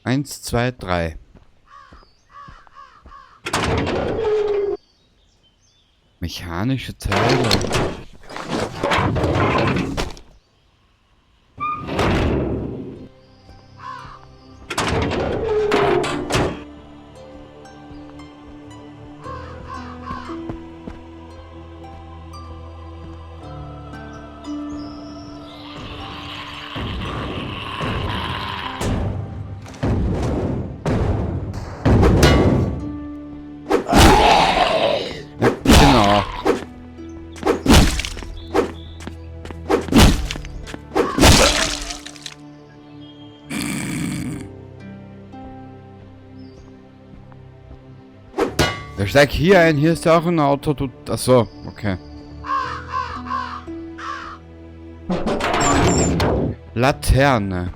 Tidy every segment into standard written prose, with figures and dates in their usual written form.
1, 2, 3. Mechanische Teile. Ja, genau. Ja, steig hier ein, hier ist ja auch ein Auto. Du, achso, okay. Laterne.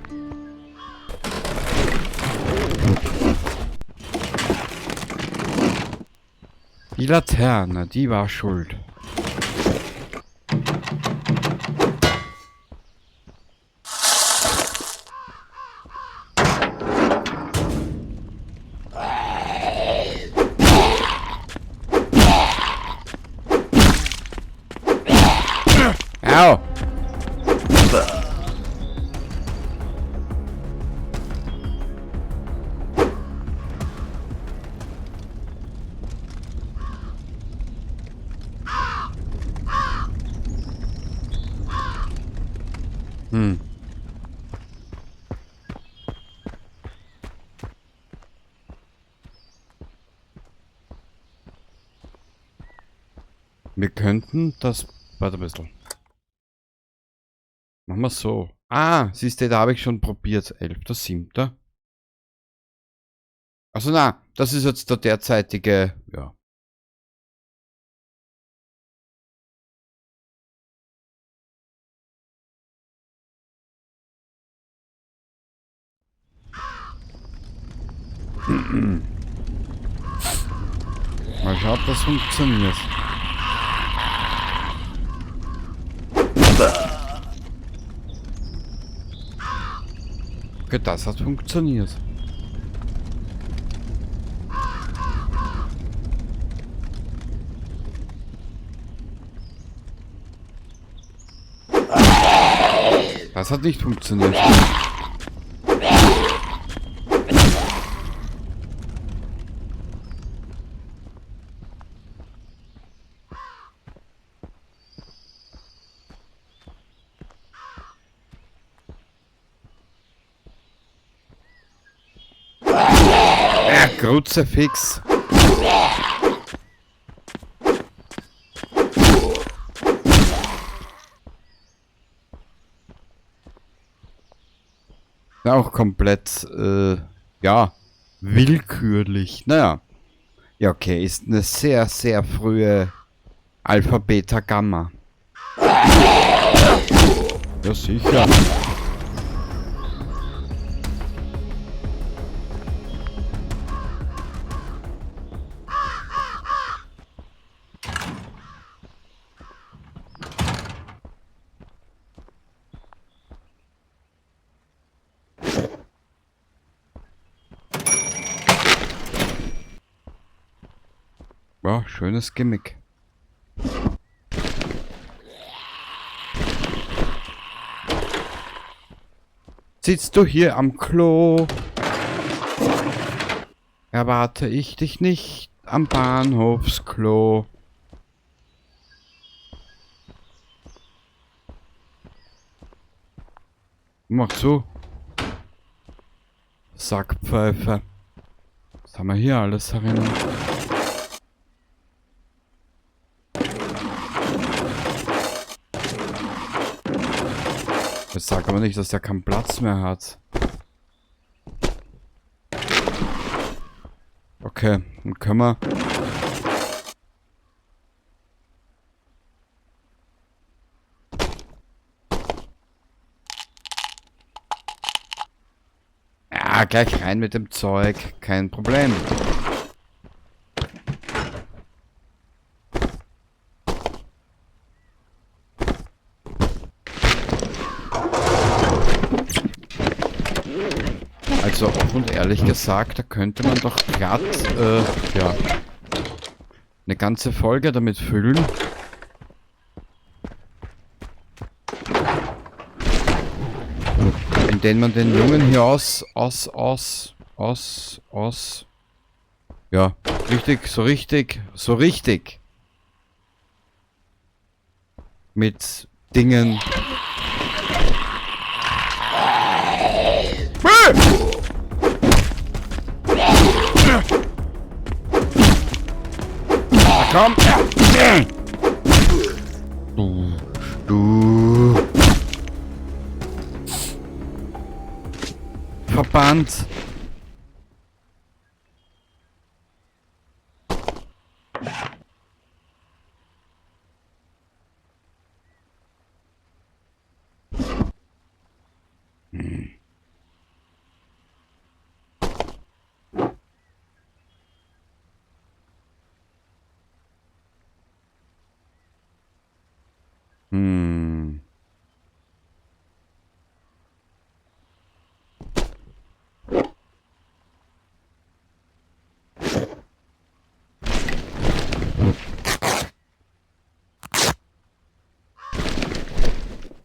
Die Laterne, die war schuld. Au! Hm. Wir könnten das... Warte ein bisschen. Machen wir so. Ah, siehst du, da habe ich schon probiert. 11.07. Also na, das ist jetzt der derzeitige... Ja. Mal schauen, ob das funktioniert. Okay, das hat funktioniert. Das hat nicht funktioniert. Kruzifix. Auch komplett, ja, willkürlich. Naja. Ja, okay, ist eine sehr, sehr frühe Alpha, Beta, Gamma. Ja, sicher. Ja, schönes Gimmick. Sitzt du hier am Klo? Erwarte ich dich nicht am Bahnhofsklo. Mach zu. Sackpfeife. Was haben wir hier alles herinnen? Jetzt sag aber nicht, dass der keinen Platz mehr hat. Okay, dann können wir... Ja, gleich rein mit dem Zeug. Kein Problem. So offen und ehrlich gesagt, da könnte man doch glatt, ja, eine ganze Folge damit füllen. In denen man den Jungen hier aus, ja, richtig, so richtig, so richtig. Mit Dingen. Na komm! Du. Verbannt!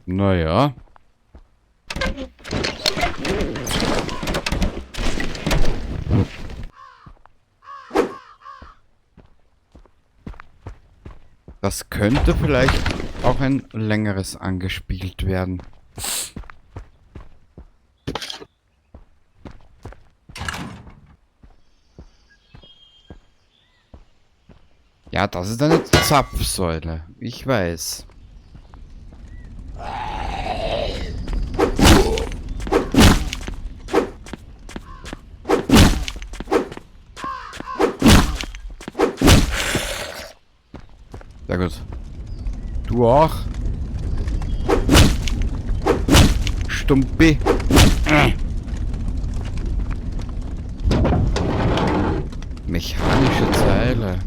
Naja. Das könnte vielleicht auch ein längeres angespielt werden. Ja, das ist eine Zapfsäule. Ich weiß. Sehr gut. Du auch. Stumpi. Mechanische Zeile.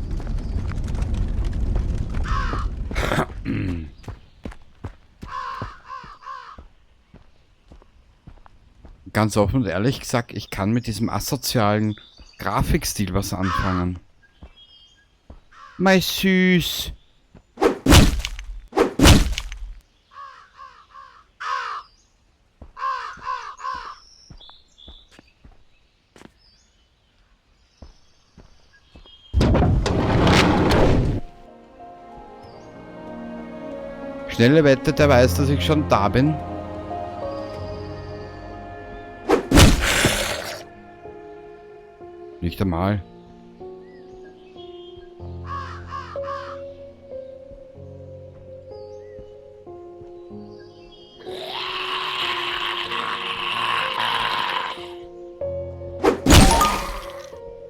Ganz offen und ehrlich gesagt, ich kann mit diesem asozialen Grafikstil was anfangen. Mei süß. Schnelle Wette, der weiß, dass ich schon da bin. Nicht einmal.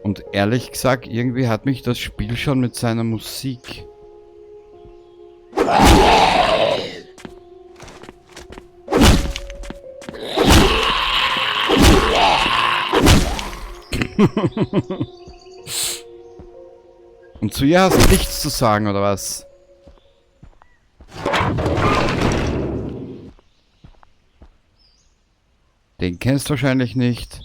Und ehrlich gesagt, irgendwie hat mich das Spiel schon mit seiner Musik... Und zu ihr hast du nichts zu sagen, oder was? Den kennst du wahrscheinlich nicht.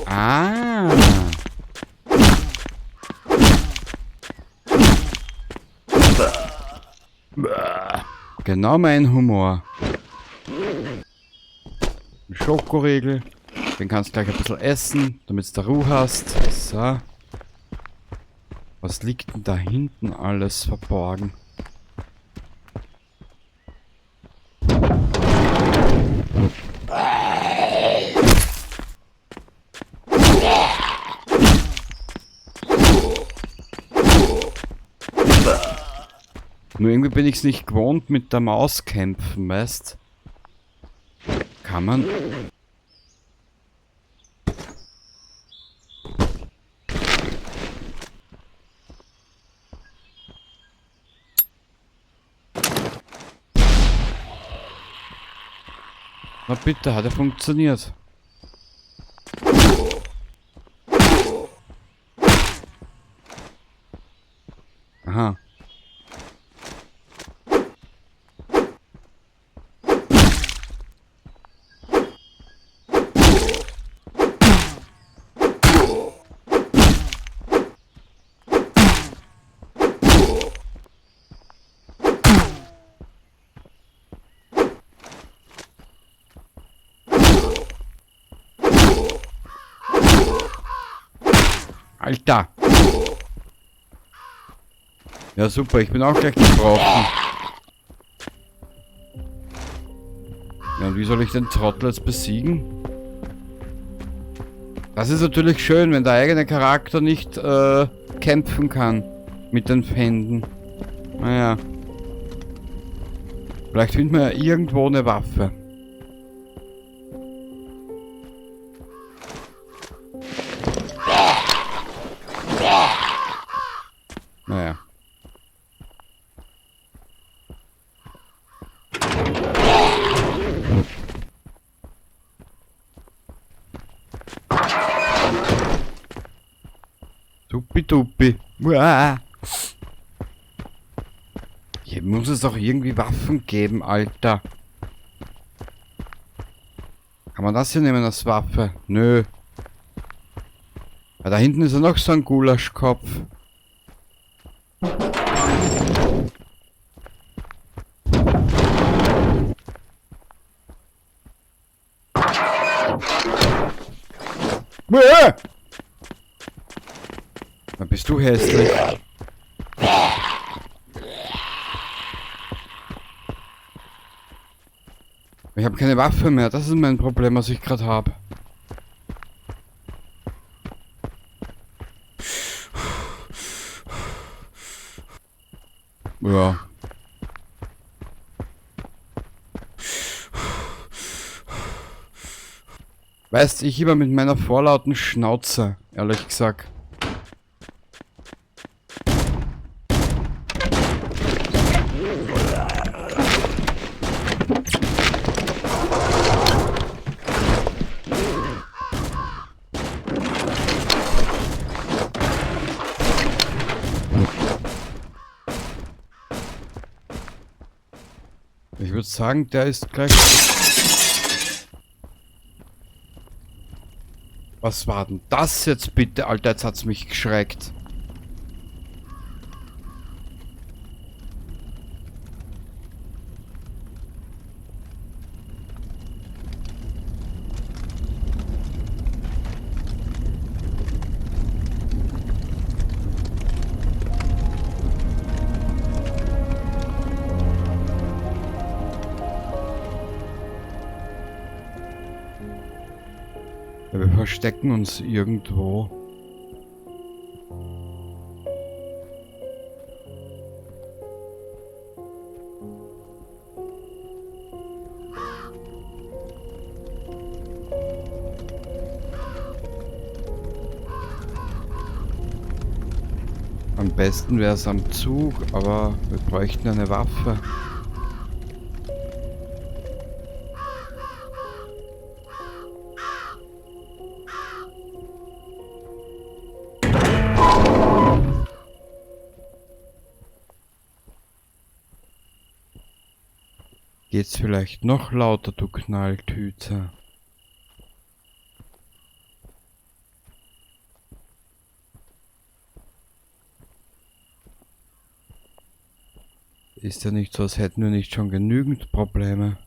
Ah. Genau mein Humor. Ein Schokoriegel. Den kannst du gleich ein bisschen essen, damit du da Ruhe hast. So. Was liegt denn da hinten alles verborgen? Nur irgendwie bin ich's nicht gewohnt, mit der Maus kämpfen, weißt? Kann man... Na bitte, hat er funktioniert. Aha. Alter! Ja super, ich bin auch gleich gebrochen. Ja, und wie soll ich den Trottel jetzt besiegen? Das ist natürlich schön, wenn der eigene Charakter nicht kämpfen kann mit den Fänden. Naja. Vielleicht finden wir ja irgendwo eine Waffe. Naja. Tuppi-tuppi. Uah. Hier muss es auch irgendwie Waffen geben, Alter. Kann man das hier nehmen als Waffe? Nö. Ja, da hinten ist ja noch so ein Gulaschkopf. Uah! Dann bist du hässlich. Ich habe keine Waffe mehr. Das ist mein Problem, was ich gerade habe. Ja. Weißt, ich immer mit meiner vorlauten Schnauze, ehrlich gesagt. Ich würde sagen, der ist gleich... Was war denn das jetzt bitte? Alter, jetzt hat's mich geschreckt. Ja, wir verstecken uns irgendwo. Am besten wär's am Zug, aber wir bräuchten eine Waffe. Geht's vielleicht noch lauter, du Knalltüte? Ist ja nicht so, als hätten wir nicht schon genügend Probleme.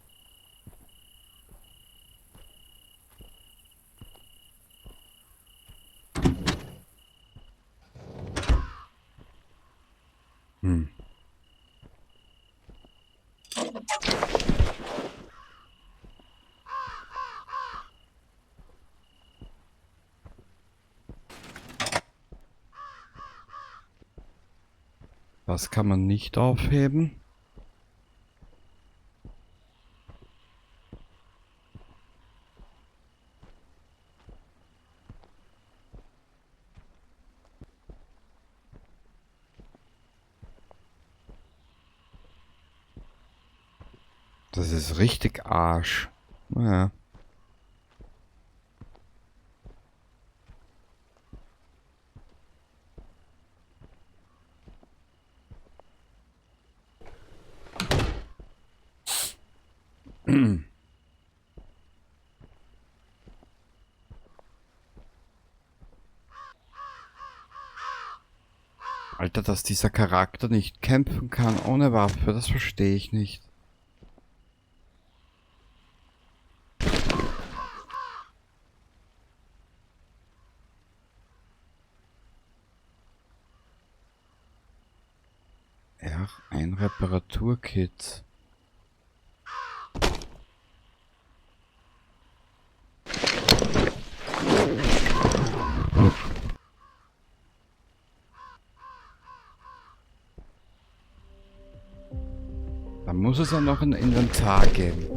Das kann man nicht aufheben. Das ist richtig Arsch. Naja. Alter, dass dieser Charakter nicht kämpfen kann ohne Waffe, das verstehe ich nicht. R, ein Reparaturkit. Da muss es ja noch ein Inventar geben.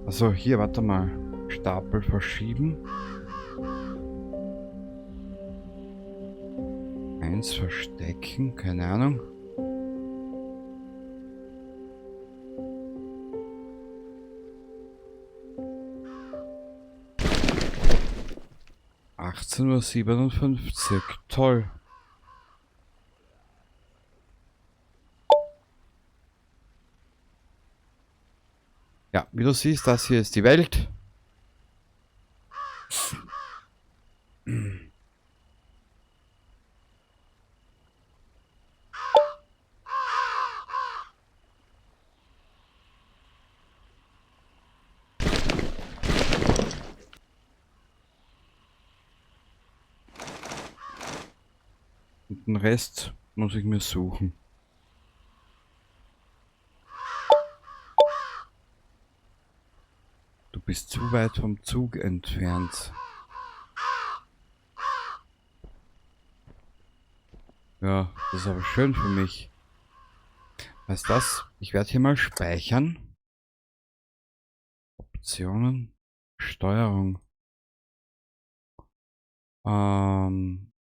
Also hier, warte mal. Stapel verschieben. 1 verstecken, keine Ahnung. 18:57 Uhr, toll. Ja, wie du siehst, das hier ist die Welt. Und den Rest muss ich mir suchen. Du bist zu weit vom Zug entfernt. Ja, das ist aber schön für mich. Weißt du was? Ich werde hier mal speichern. Optionen. Steuerung.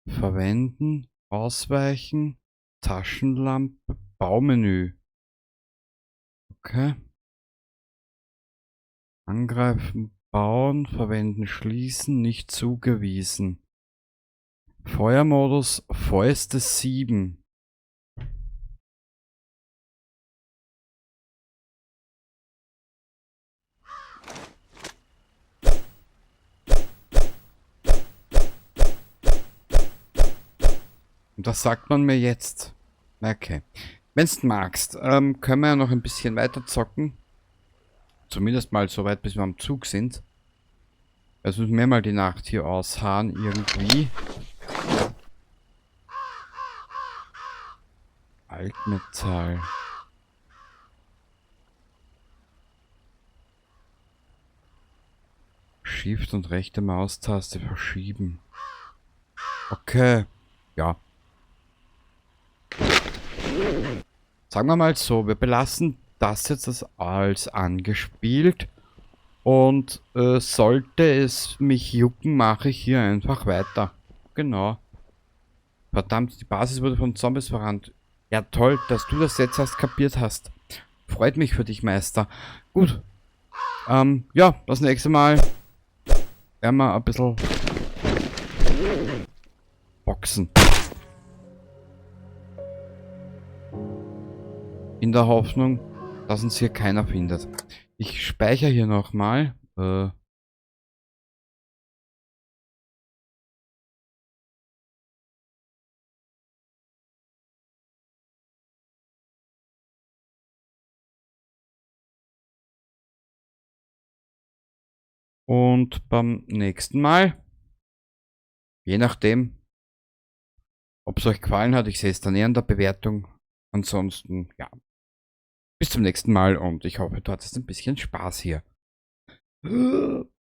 Verwenden. Ausweichen. Taschenlampe. Baumenü. Okay. Angreifen, bauen, verwenden, schließen, nicht zugewiesen. Feuermodus, Fäuste 7. Und das sagt man mir jetzt. Okay. Wenn's magst, können wir ja noch ein bisschen weiter zocken. Zumindest mal so weit, bis wir am Zug sind. Also müssen wir mal die Nacht hier ausharren irgendwie. Altmetall. Shift und rechte Maustaste verschieben. Okay. Ja. Sagen wir mal so, wir belassen das jetzt als angespielt. Und sollte es mich jucken, mache ich hier einfach weiter. Genau. Verdammt, die Basis wurde von Zombies verrannt. Ja toll, dass du das jetzt erst kapiert hast. Freut mich für dich, Meister. Gut. Ja, das nächste Mal werden wir ein bisschen boxen. In der Hoffnung, dass uns hier keiner findet. Ich speichere hier nochmal. Und beim nächsten Mal, je nachdem, ob's euch gefallen hat, ich sehe es dann eher in der Bewertung. Ansonsten, ja, bis zum nächsten Mal und ich hoffe, du hattest ein bisschen Spaß hier.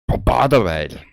Baba derweil.